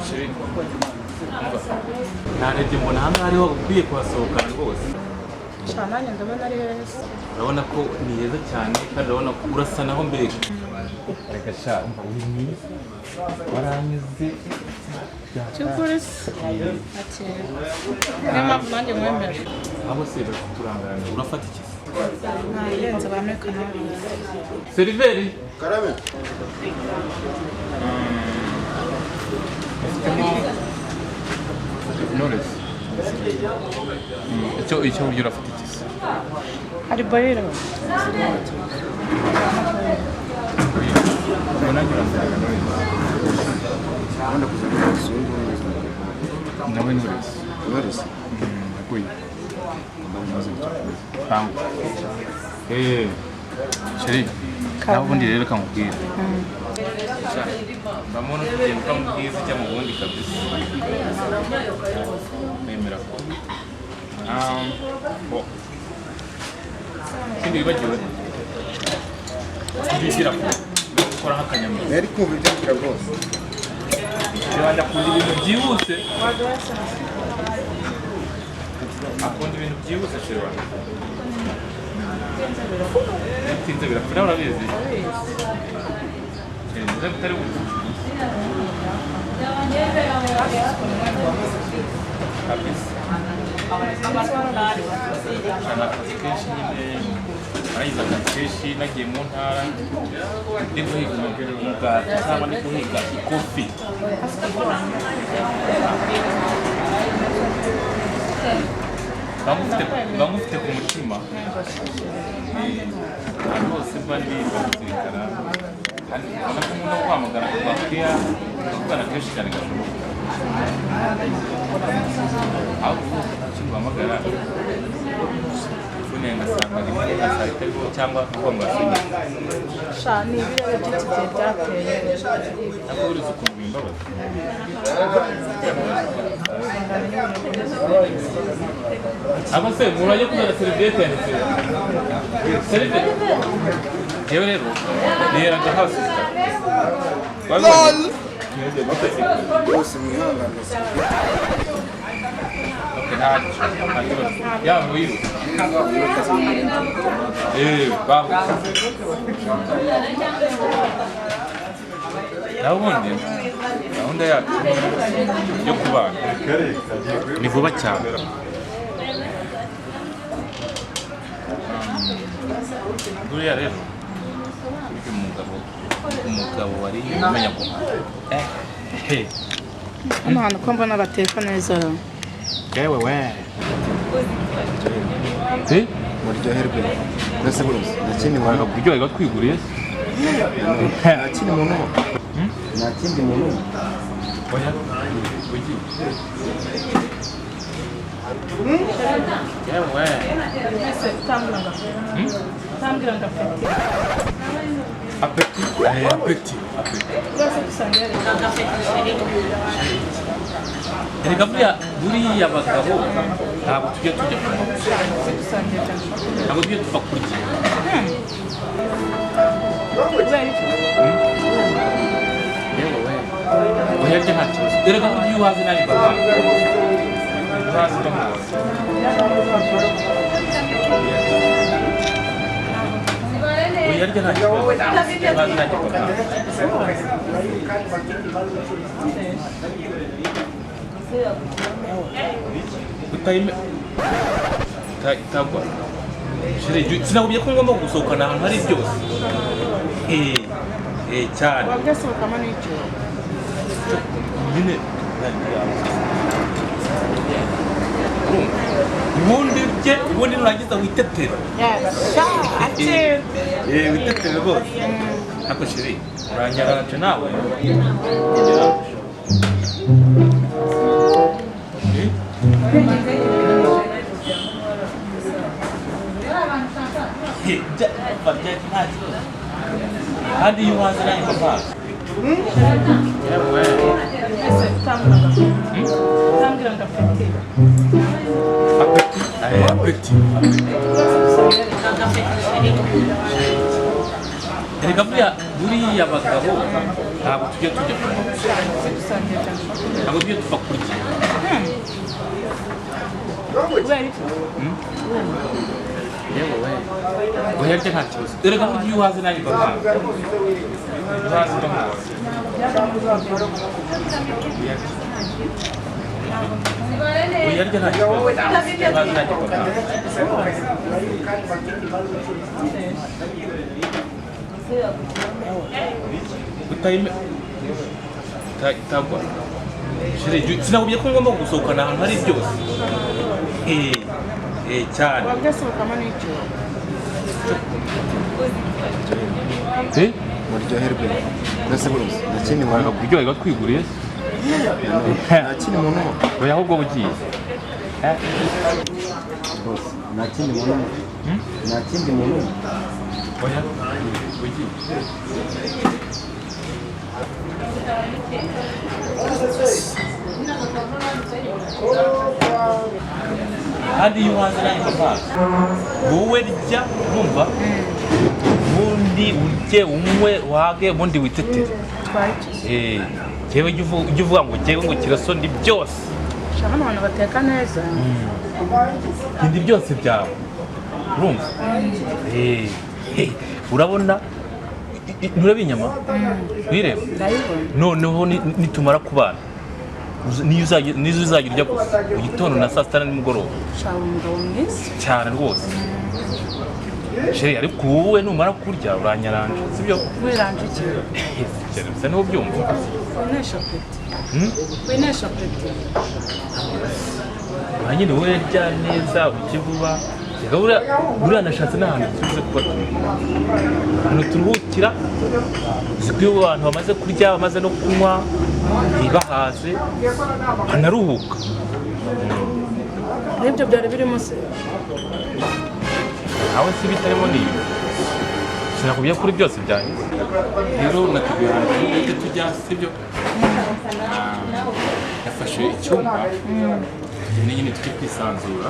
Chéri, umva, narebye mbona aha ngaha ariho ukwiye kuhasohokana rwose. Sha, nanjye ndabona ari heza. Urabona ko ni heza cyane, kandi urabona ko urasa naho mbega. Reka sha, umva, uri mwiza, waranyuze. Cy'ukuri se? Akira, niyo mpamvu nanjye nkwemera. Abo se bari kuturangarana, urafata iki se? Ntarenze bameka nabi. Seriveri. Karame. Ufitemo Knowless. Icyo urya, urafata iki se? Hari boyiro. Ubwo nanjye urasanga Knowless. Urabona kuza Knowless uyu nguyu. Nawe Knowless. Knowless. Ndaguye. Mbaye maze gucakura. Bangu. Chéri, nawe ubundi rero kamubwira. Sha, mbamona tugenda uva mu bwiza ujya mu bundi kabisa. Kwemera ko. Bo. Ikindi wibagiwe. Ujye ushyira ku gukora nk'akanyama. Nari kumva ibyo mbwira rwose. Rwanda akunda ibintu byihuse. Akunda ibintu byihuse, chéri wanjye. Bitinze birapfa, nawe urabizi. Chéri, nziza kutari bugufi. Kabisa. Ni akazi kenshi nyine, narangiza akazi kenshi nagiye mu ntara ndi guhiga umugati cyangwa ndi guhiga ikofi. Mba ngufite ku mutima. Ahantu hose mba ndi ndakuzirikana, kandi ubona ko nkunda guhamagara kuva keya, tukavugana kenshi cyane gashoboka. Ahubwo icyo uhamagara telefone yanjye ngasanga rimwe ngasanga itariho, cyangwa kuvuga ngo yasinye. Sha, ni ibirere by'iki gihe byateye. Ntabwo urizi ukuntu bimbabaza. Aba se murajya kuzana seriviyete yanditse seriviyete. Yewe rero niheraga hasi. LOL. Rwose mwihangane. Ntacyo, nta kibazo, yaba wiruka. Baho. Naho ubundi gahunda yacu yo kubana ni vuba cyane. Buriya rero burya umugabo wari umenya guhaha, eh. Hano hantu ko mbona bateka neza ra? Yewe we. Muryoherwe. Mbese rwose nta kindi muntu. Kuryoherwa twiguriye. Nta kindi muntu. Nta kindi muntu. Oya, ugiye. Yewe. Ese utambwira ngo apeti? Apeti. Apeti. Apeti. Rwose dusangira. Erega buriya abagabo ntabwo tujya tujya ku mabuye. Dusangira cyane. Ntabwo tujya tupfa kurya. Kubera iki? Yewe we. Oya, rya nta kibazo. Erega burya iyo uhaze nawe mba mpaze. Iyo uhaze mba mpaze. Oya, rya nta kibazo. Iyo uhaze nanjye mba mpaze. Utayime itagwa. Chéri, sinakubwiye ko ngomba gusohokana ahantu hari byose? Cyane. Wabwasohokamo n'icyo? Nyine urumva, ubundi urye, ubundi nurangiza witetere. Sha, akira. Witetere rwose. Ariko chéri, uranyaranje nawe. Nta kibazo, kandi iyo uhaze nanjye mba mpaze. Yewe. Ese utambwira ngo apeti? Apeti. Apeti. Erega buriya abagabo Ntabwo tujya tujya kunywa. Dusangiye cyane. Ntabwo tujya tuva kurya. Kubera iki? Yewe we. Oya rya nta kibazo. Erega burya iyo uhaze nanjye mba mpaze. Iyo uhaze mba mpaze. Oya rya nta kibazo. Iyo uhaze nanjye mba mpaze. Utayime itagwa. Chérie, sinakubwiye ko ngomba gusohokana ahantu hari byose. Cyane. Wabwiye sohokamo n'icyo. Eh? Muryoherwe mbese bose nta kindi muntu. Kuryoherwa twiguriye. Nta kindi muntu. Oya ahubwo bugiye. Bose nta kindi muntu. Nta kindi muntu. Oya bugiye. Kandi iyo uhaze nanjye mba mpaze. Wowe rya urumva ubundi urye unywe uhage ubundi witetere. Twari iki? Jyewe ujya uvuga ngo jyewe ngo kiraso ndi byose. Shaka abantu bateka neza. Ndi byose byawe. Urumva? Urabona ntureba inyama? Wireba? Ndayibona. Noneho nitumara kubana niyo uzajya urya gusa mu gitondo na saa sita na nimugoroba. Shaka umugabo mwiza. Cyane rwose. Chérie, ariko wowe numara kurya uranyaranja, sibyo? Wiranje iki? Cyane bisa niho ubyumva. Winesha peti. Winesha peti. Ba nyine wowe rya neza urye vuba. Reka buriya nashatse n'ahantu tuze kuba turi. Ahantu turuhukira, uzi ko iyo abantu bamaze kurya bamaze no kunywa ntibahaze banaruhuka. N'ibyo byari birimo se? Nawe si bitarimo ni ibi. Sinakubwiye kuri byose byanjye. Rero nateguye ahantu tujya tujya, sibyo? Nafashe icyumba tugende nyine tujye kwisanzura.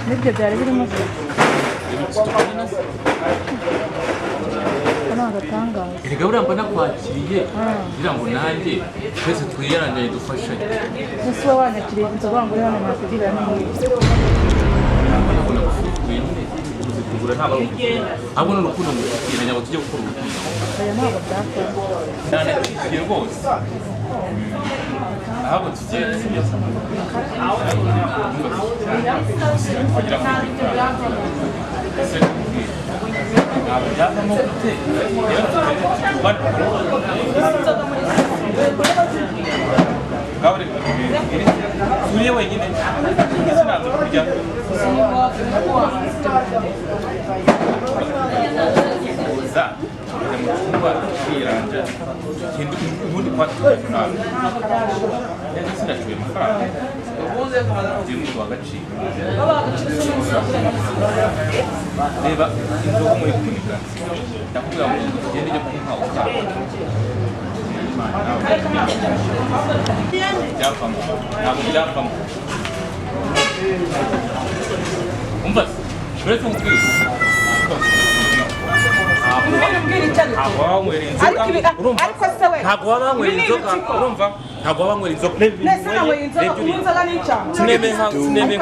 N'ibyo byari birimo se? Rero tutukane na se. Ni agatangaza. Erega buriya mba nakwakiriye kugira ngo nanjye twese twiyaranganye dufashanye. Ese uba wanyakiriye inzoga ngo uri hano nakugirira n'iyi. Ntabwo nagusuzuguye nyine kuzikugura ntabwo ari ukuzigura. Ahubwo ni urukundo ngufitiye nagira ngo tujye gukora urukundo. Oya ntabwo byakoze. Cyane tugiye rwose. Ahubwo tugiye sibyo? Kugira ngo ese ntabwo byavamo gute? Rero tugende turiye wenyine sinaza kurya. Kuza tukajya mu cyumba tukiranja tugenda ubundi kwa amafaranga. Sinacuye amafaranga. Ugiye muduha agaciro. Reba inzoga muri kunika. Ndakubwira ngo tugende ujye kunywa ukaba. Byavamo. Ntabwo byavamo. Umva se, uretse nkubwire. Ntabwo waba wanywera inzoga. Urumva? Ntabwo waba wanywera inzoga. Urumva? Ntabwo waba wanywera inzoga. Sineme nka tugende.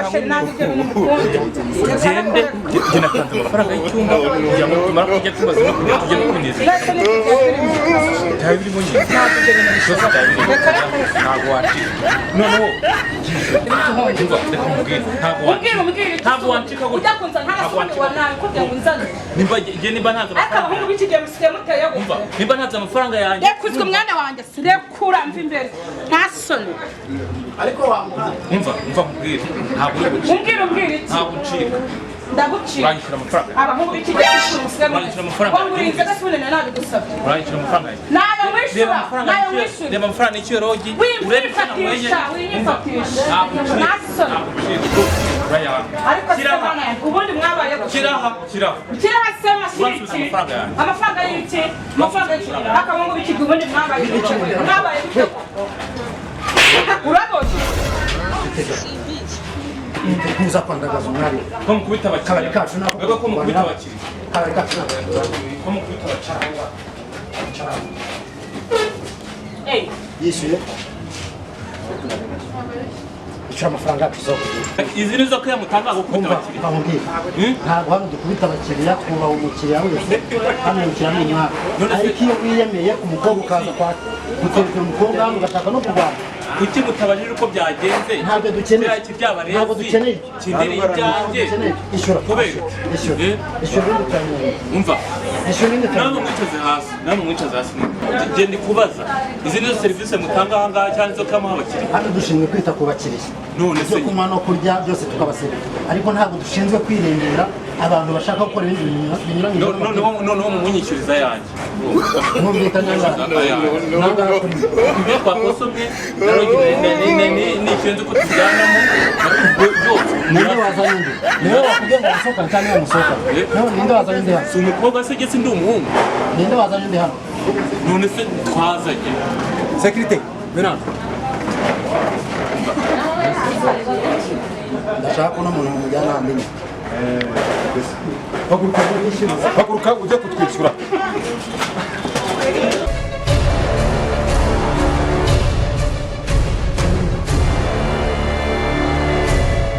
Njye natanze amafaranga y'icyumba kugira ngo tumara kurya tumaze no kurya tujye no kwinezeza. Byaba birimo nyine. Byose byaba birimo. Ntabwo wacika. Noneho umva reka nkubwire. Ntabwo wacika. Ntabwo wacika gutya. Ntabwo wacika. Nimba njye nimba ntanze amafaranga. Umva nimba ntanze amafaranga yanjye. Rekuzwa umwana wanjye sirekura mva imbere nta soni. Umva nkubwire. Ntabwo uri gucika. Umbwira iki? Ntabwo uncika. Ndagucika. Uranyishyura amafaranga. Abahungu b'iki gihe cy'ishuri Uranyishyura amafaranga. wanguriye inzoga sibune nabigusabye. Uranyishyura amafaranga yanjye. Nayo mwishyura, nayo mwishyura. Reba amafaranga nishyuye rogi. Urebe icyo nanyweye. Winyifatisha, winyifatisha. Ntabwo uncika. Nta soni. Ntabwo uncika. Urayanga. Ariko se Kiraha. mwana yanjye, ubundi mwabaye gute? Kiraha, kiraha. Kiraha se Uransubiza mashiriki. amafaranga yanjye. Amafaranga y'iki? Amafaranga y'iki? Akabungu b'iki gihe ubundi mwabaye gute? Mwabaye gute? Urabona? Ntuzakwandagaza umwari. Ko mukubita abakiriya. Kabari kacu nako. Webwe ko mukubita abakiriya. Kabari kacu nako. Ko mukubita abakiriya. Yishyuye. Ishyura amafaranga yacu usohoka. Izi nizo ko yamutanga gukubita Umva, abakiriya. bamubwira. Ntabwo hano dukubita abakiriya, twubaha umukiriya wese. Hano umukiriya ni umwami. None se- Ariko iyo wiyemeye umukobwa ukaza kwa guterekera umukobwa hano ugashaka no kurwana. Kuki mutabajije uko byagenze? Ntabwo dukeneye. Kiriya kiryabarezi, Ntabwo dukeneye. kindiri ibyanjye. Dukeneye. Ishyura. Kubera? Ishyura. Eh? Ishyura ibindi turamenye. Umva. Ishyura ibindi Namwe turamenye. mwicaze hasi, namwe mwicaze hasi. Njye ndi kubaza, izi nizo serivisi mutanga aha ngaha cyangwa nizo kamuha abakiriya? Hano dushinzwe kwita ku bakiriya. None se Ibyo kunywa no kurya byose tukabaserera. Ariko ntabwo dushinzwe kwirengera abantu bashaka gukora ibindi bintu binyuranyije Noneho noneho mumunyishyuriza yanjye. Mwumvikanye angahe? Nangahe kuri mwe? Ibyo twakosomye n'ikintu ko tujyanamo byose. Ninde wazanye undi? Niwe wakubwiye ngo musohokane cyangwa niwe musohokane? Niwe, ninde wazanye undi hano? Si umukobwa se? Gese ndi umuhungu. Ninde wazanye undi hano? None se twazanye? Sécurité, venant. Ndashaka ko uno muntu mumujyana ahamenye. Haguruka, haguruka ujye kutwishyura.